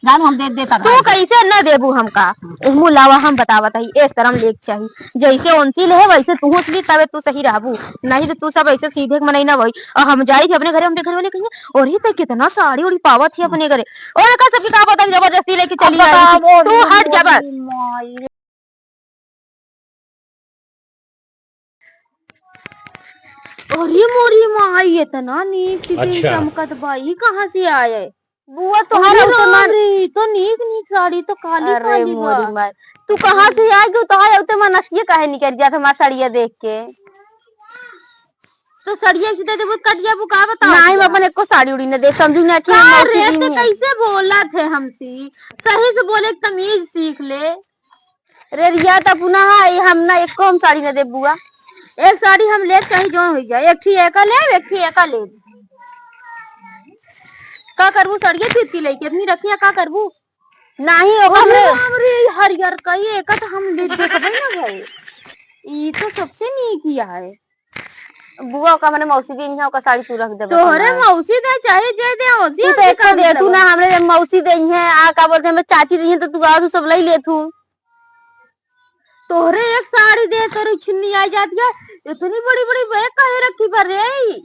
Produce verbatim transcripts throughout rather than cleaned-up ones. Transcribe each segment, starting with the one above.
जानू हम दे देता तू। कैसे न देबू हमका? मुँह लावा, हम बतावत हई, ए शरम लेक चाही। जैसे उनसी ले है वैसे तू ली, तबे तू सही रहबू। नहीं तो तू सब ऐसे सीधे के मनई ना होई। और हम जाई थी अपने घरे, हमरे घरे वाले कहिए, "अरे तो कितना साड़ी उड़ी पावत थी अपने घरे।" और का सबके का पता कि जबरदस्ती लेके चली आई थी। तू हट जा बस। अरे मोरी माई, इतना नीक टिफिन अच्छा। चमकत बा, ई कहाँ से आए? बुआ, तोहरे अरे अउते राम मन रे, ई तो नीक नीक साड़ी तो खाली अरे खाली बा। मोरी माई, तू कहाँ से आ गई? तोहरे अउते मन अखिए काहे निकल जात हमार साड़िया देख के? तो साड़िया खींचे देबू, कट जाबू, का बताओ नहीं, हम बुआ? अपन एको साड़ी उड़ी न दे, समझू ना कि का हम मौसी रे, दिन ते में। कैसे बोलत है हमसे? सही से बोले, तमीज सीख ले। रे रिया, त अपना है, हम ना एको हम साड़ी न देब बुआ। एक साड़ी हम लेब, चाहे जौन होई जाए, एक ठी एका लेब, एक ठी एका लेब। का करबू साड़िया चीज की लइके इतनी रखिया, का करबू? नाही, ओका अरे हमरे राम रे, ई हरियर का, ई एका त हम ले देखबे ना भाई। ई तो सबसे नीक ही है। बुआ, ओका हमरे मौसी दिन है, ओका साड़ी तू रख देबे तोहरे हमार। मौसी दे चाहे जे दे, ओसी तू तो हमसे एको काम दे, तू मतलब। ना हमरे मौसी दे है, आ का बोलते हैं, चाची दे है, तो तू आ, तू सब लई ले तू। तोहरे एक साड़ी दे, तोरे छिन्नी आई जाती है, इतनी बड़ी बड़ी बैग काहे रखी बा रे?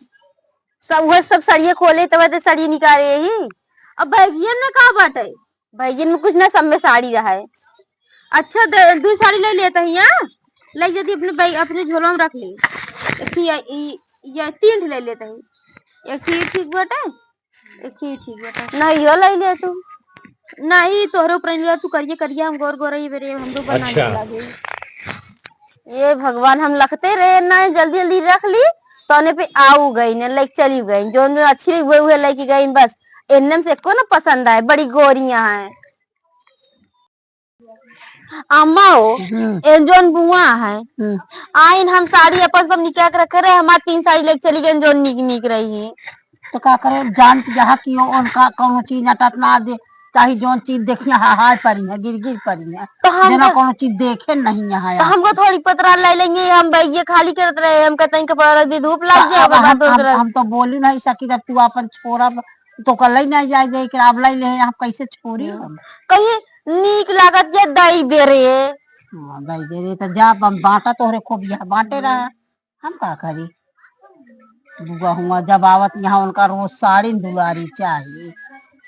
सब, वह सब साड़िये खोले, तब ते साड़ी निकाले ही। अब बैगियन में का बाटे? बैगियन में कुछ ना, सब में साड़ी रहा है। अच्छा, दे, दू साड़ी ले लेते हैं, हाँ? ले जदी अपने बैग, अपने झोला में रख ले। एक ही, ई, ये तीन ठे ले लेते हैं। एक ही ठीक बाटे, एक ही ठीक बाटे। नहीं, यो ले ले तू। नहीं, तोहरे ऊपर नहीं, तू करिए, करिए, हम गोर गोर, ये बेरे हम तो बना अच्छा। लागे। ये भगवान, हम लखते रहे ना, जल्दी जल्दी रख ली, तौने पे आऊ गई ने, लेके चली गई। जोन जोन अच्छी लगी, उहे उहे लेके गई, बस। एन्ने में से एको ना पसंद आए, बड़ी गोरियां हैं। अम्मा हो, हम्म। ए जोन बुआ है, हम्म। आइन हम साड़ी अपन सब निकाल के रखे रहे, हमार तीन साड़ी लेके चली गई, जोन नीक नीक रही। तो का करे, जानत जहाँ कि ओ, उनका कौनो चीज अटत ना दे, चाहे जोन चीज देखिए, हा, हाय परी है, गिर गिर परी है। तो हम जना तो कौनो चीज देखे नहीं यहाँ तो यार। हमको थोड़ी पतरा ले लेंगे, हम बैगिया खाली करत रहे, हम कहते हैं कपड़ा रख दी, धूप लग तो जाए, अब ओकर बाद हम, तुरंत हम, रख हम तो बोली नहीं सकी, जब तू अपन छोरा तो कल ही नहीं जाए दे, कि अब लाई ले, हम कैसे छोड़ी हम? कहीं नीक लागत जे दई दे रे। हाँ, दई दे रे, तो जा, बा-, बांटा तोहरे खूब, यह बांटे रहा, हम का करी? बुआ हुआ जब आवत यहाँ, उनका रोज साड़ी दुआरी चाहिए।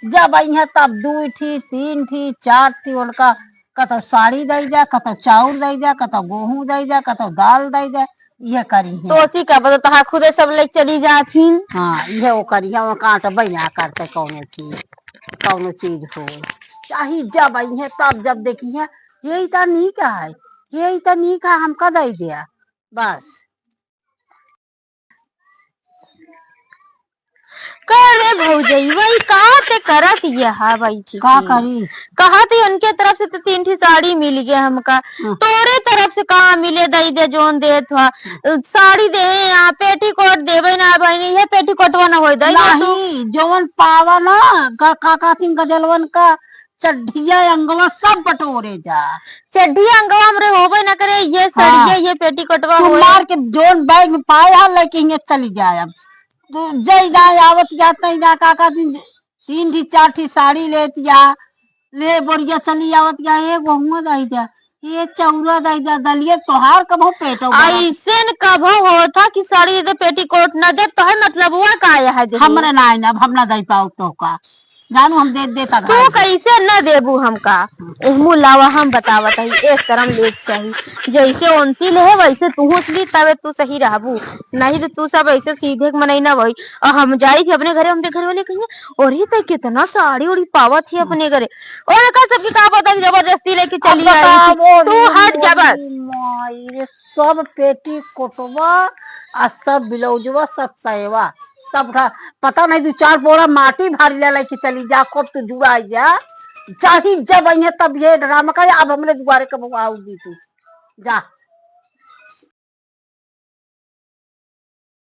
जब अइहे तब दुई ठी, तीन ठी, चार ठी, उनका कतौ साड़ी दई जा, कतौ चाउर दई जा, कतौ गोहूँ दई जा, कतौ दाल दई जा, इहे करी है। तो उसी का बता, तोहार खुदे सब लेके चली जात ही। हाँ, इहे वो करी है, वो कांट बैना करते कौनो चीज, कौनो चीज हो। चाही जब अइहे तब जब देखी है, ये इतना नीक है, ये इतना नीक है, हमका दई दिया, बस। का रे भौजई, वही कहा ते करत ये हा बैठी का थी। करी? कहा ते उनके तरफ से तो तीन ठी साड़ी मिल गया हमका। हाँ। तोरे तरफ से कहाँ मिले, दई दे जोन देत हा। साड़ी दे या पेटीकोट देबे ना भाई, नहीं है पेटीकोटवा ना होई, दई दे तू। नहीं, जवन पावा ना, का, का, का सिंह गजलवन का चड्ढिया अंगवा सब बटोरे जा। चड्ढिया अंगवा हमरे होबे ना करे, ये हाँ। सड़िया, ये पेटीकोटवा तू होए। मार के जोन बैग में पाए हा, लेके हियां चली जाए। अब तू जई जा, आवत जा, तई जा, का, का दिन तीन ठी, चार ठी साड़ी लेत जा, ले बोरिया चली आवत जा, एगो हुआ दई जा, ये चौरा दई जा, दलिए तोहार कबहू पेटो भरत। ऐसे न कबहू होत हा कि साड़ी दे, पेटीकोट ना दे, तो है मतलब हुआ का है जे? हमरे ना आइन, अब हम ना दई पाऊ तो का। जानू हम दे देता तू घर। कैसे न देबू हमका? हम्म। मुँह लावा, हम बतावत हई, एक शरम लेक चाही। जैसे उनसी ले है, वैसे तू ली, तबे तू सही रहबू। नहीं तो तू सब ऐसे सीधे के मनई ना होई। और हम जाई थी अपने घरे, हमरे घर वाले कहिए, "अरे, ते कितना साड़ी उड़ी पावत थी अपने घरे।" और का सबके का पता कि जबरदस्ती लेके अब चली आई थी। बताओ तू रे हट जा बस। मोरी माई रे, सब पेटीकोटवा आ सब ब्लाउजवा, सब सायवा, सब उठा, पता नहीं दू चार बोरा माटी भारी ले लेके चली जा, खूब तू जुड़ा जा। चाही जब अइहे तब ये ड्रामा का, अब हमरे दुआरे कब आओगी तू? जा।